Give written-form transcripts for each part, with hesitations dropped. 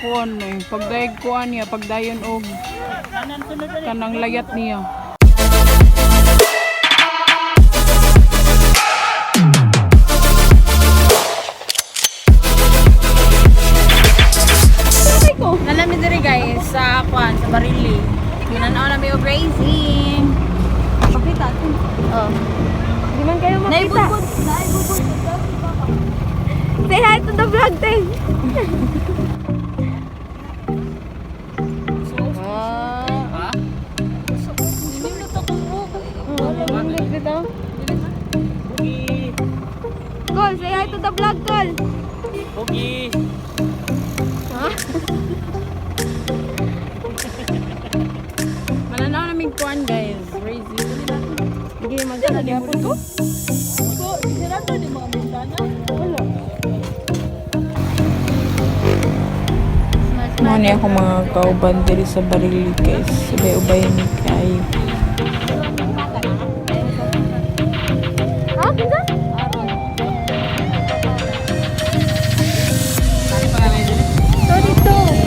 Kuan eh. Pagdayeg kuan niya, pagdayon og kanang layat niya. Nalami diri guys sa kwan sa Barili. Ginanaw na may racing. Pakita atin. Oh. Di man kayo makita. Naibudbud, naibudbud. Say hi to the vlog, te. Ha? Col, say hi to the vlog, Col. Boogie! Ha? Mananaw na may kuan guys, racing. Sige, magkakagapon ko. Mo ni ako mga kauban diri sa Barili guys. Ubay-ubay ni kayo. Ha? Kinsa? 32.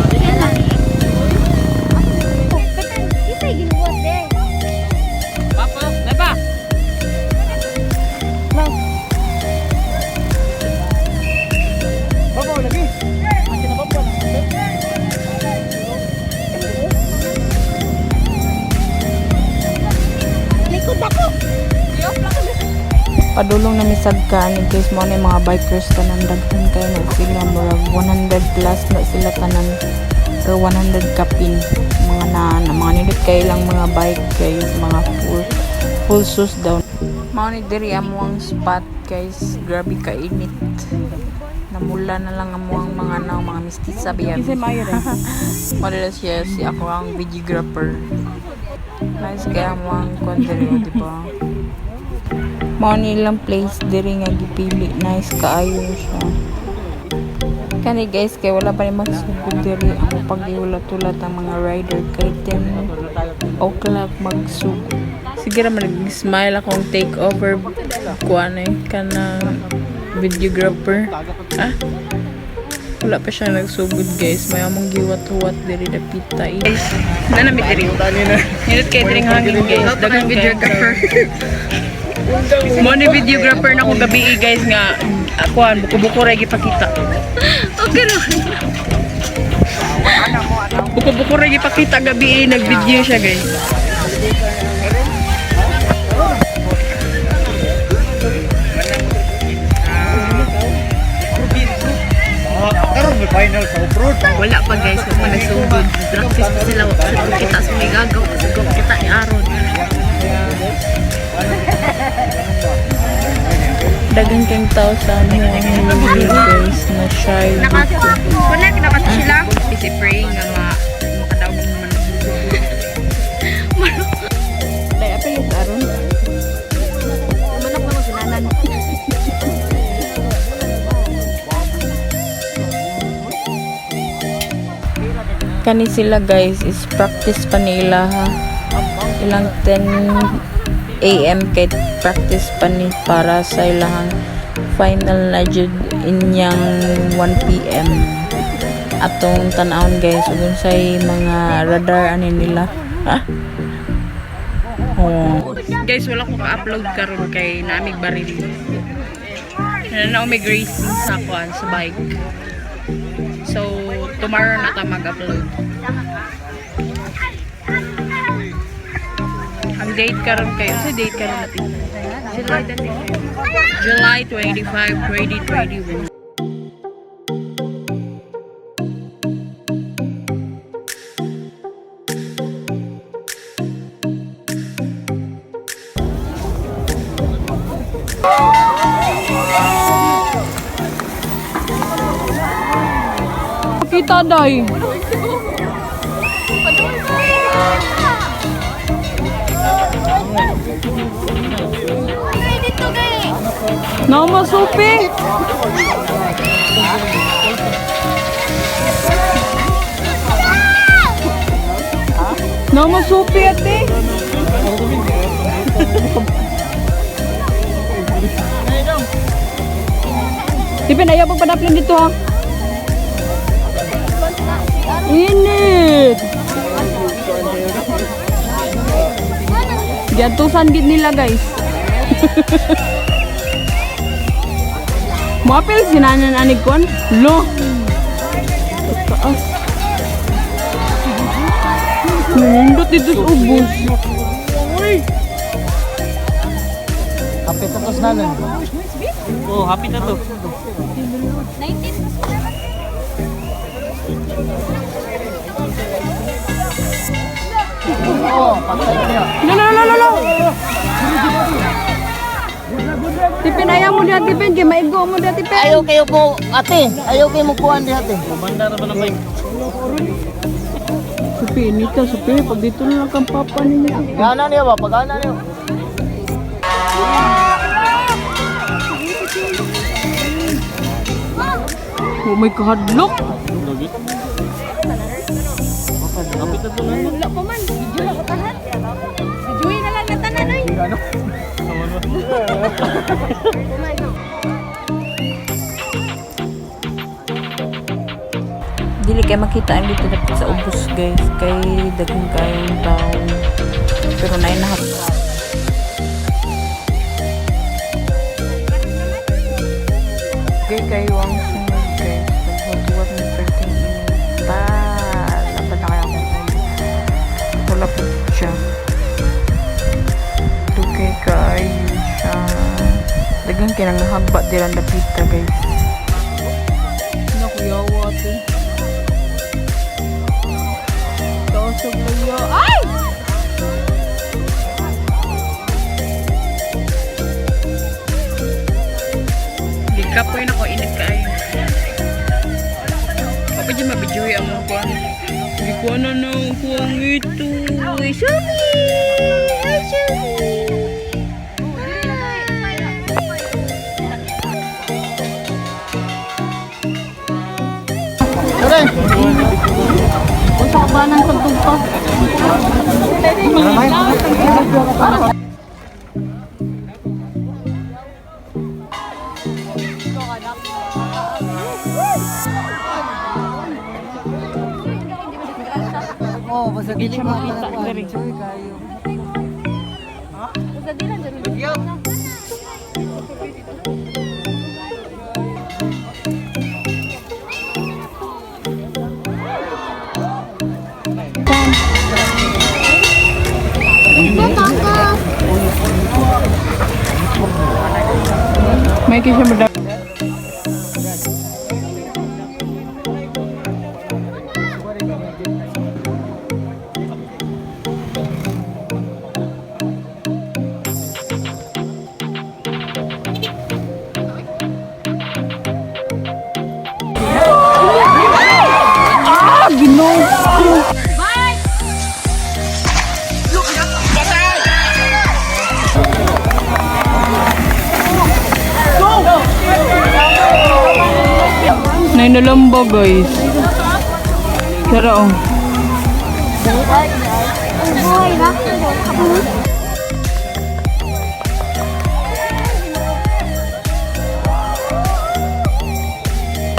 Kita ginuwat eh. Papa, napa? Ma'am. Babaw lagi. Ang kinababaw. Likod ako. Padulong na misag ka ni guys, mo ni mga bikers tanan, daghan kayo na sila, murag 100 plus na sila tanan or 100 kapin mga na mga nindot kay lang mga bike guys, mga full full sus daw. Mao ni diri amo ang spot guys, grabe ka init, namula na lang amo ang mga na mga mistisa biya. Mo diri siya si ako ang videographer. Nice kaya mo ang kwan diri, oh, di ba? Mao ni ilang place diri nga gipili. Nice kaayo siya. Kani guys, kay wala pa ni magsugod diri ang paghihulat-hulat ang mga rider kay 10 o'clock magsugod. Sige ra man nag-smile akong take over kuan eh kanang videographer. Ah. Wala pa siya nagsugod guys. May among giwat-huwat diri dapita. Guys, nanami diri. Nindot kay diri hangin guys. Daghang videographer. Mo ni videographer na kong gabi eh, guys nga akuan buko-buko ra gipakita. Okay ra. Buko-buko ra gipakita gabi eh, nag-video siya guys. Karon may final sa off-road. Wala pa guys, wala pa nagsugod. Practice pa sila, sa kita sa mga gagaw, sa kita ni Aaron. Daghan kang tao sa amo ang video guys na shy dito. Connect na kasi sila. Busy praying nga makadawag naman. Dai apa yung aron? Manok naman si Nanan. Kani sila guys is practice pa nila ha. Ilang 10 AM kay practice pa ni para sa ilang final na jud inyang 1 PM. Atong tan-awon guys ug unsay mga radar ani nila. Ha? Oh. Guys, wala ko ka-upload karon kay naamig baril. Na may racing sa kuan sa bike. So, tomorrow na ta mag-upload. Ang date karon kayo. Sa date karon natin? July 25, 2021. Kita day. Dito gay. Namasupi. Namasupi ate. Tipin, ayaw pagpadaplin dito ha. Giantusan gid nila, guys. Moapil si nanan anig kon. Lo. Taas. Nindot dito sa ubos. Kapit na to sa nanan. Oh, happy na to. No, no, no, no, no. Tipin, ayaw mo diha, Tipin. Kay maigo mo diha, Tipin. Ayaw kayo po, ate. Ayaw kayo magkuhan di ate. Banda ra ba ng bike? Supi, nita, supi. Pag dito na lang kang papa ninyo. Gana niya ba? Pagana niya. Oh, may kahadlok. Lagi. Happy na to na. Wala pa man. Video lang ko tanan. Videoin na lang na tanan oy. Dili kay makita ang dito dapat sa ubos, guys, kay daghan kayong tao. Pero naay na. Okay kayo ang sunod, guys. Naghuduwat ni perting inita. Dapat na kaya akong ulo. Wala po siya. Dugay kaayo siya. Daghan kay nang nahagba dira dapita, guys. Nakuyawa to. Taas ang layo. Ay! Gikapoy na ko, init kaayo. Papa dyan mabidyoy ang mga kuwan. Hindi ko na nang kuwang ito. Ay, Shumi! Ay, Shumi! Dali. Unsa ka ba ng tugtog pa? Oh, basta dili siya makita, dali. Enjoy kayo. Basta di lang dyan. May kisya mo daw. Ah, Ginoo ko. Nainalamba, guys. Tara oh. Buhay ba?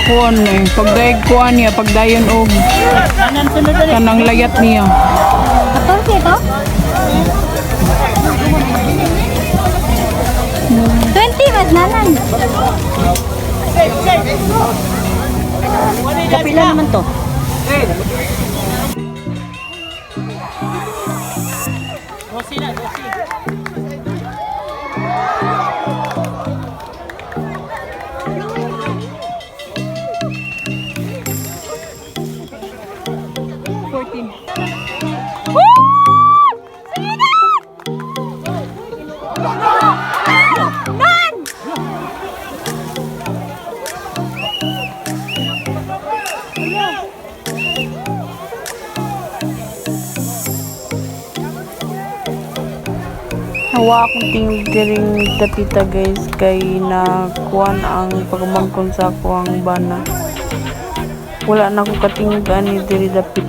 Kuan eh. Pagdayeg kuan niya, pagdayon og kanang layat niya. 14 ito? 20 mas nanan. Kapila naman to. Dosi na, dosi. Hawa akong tingog diring dapita, guys, kay na kuan ang pagmangkon sa ako ang bana. Wala na ko katingog ani diri dapit.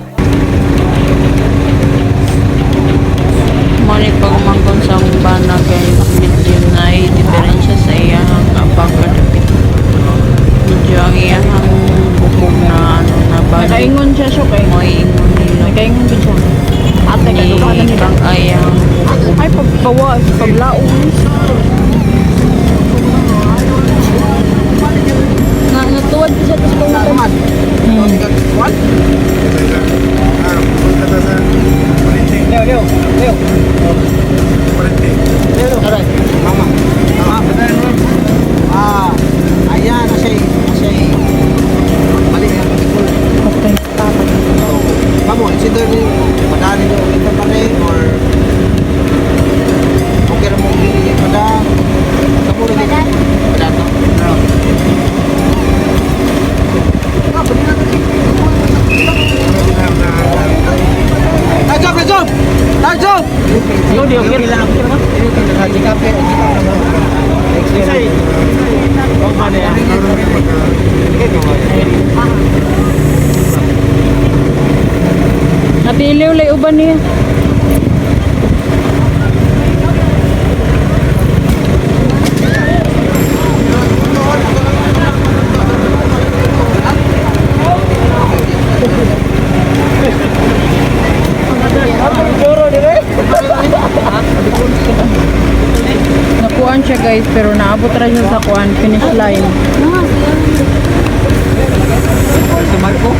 Mo ni pagmangkon sa akong bana, guys, medyo na diferensya sa iyahang abang dapit. Medyo ang iyahang bukog na ano na balik. Nakaingon siya siya kay. Moingon nila. Nakaingon ba siya? Ni ay ang ay pagbawas, paglaon. Na natuwad siya tapos pag natuwad. Leo, Leo, Leo. Leo, aray. Mama. Mama. Ah, ayan, asay, asay. Mali yan, Patay. Kamo, consider niyo, madali niyo ulit ang pare, or okay ra mo dili pada. Kamo rin. Padano. Ah, pwede na dali. Tajok, tajok! Tajok! Yo, di okay lang. Oh, mana ya? Natiliw lay uban niya. Nakuan siya, guys, pero naabot ra siya sa kuan finish line. Si Marco?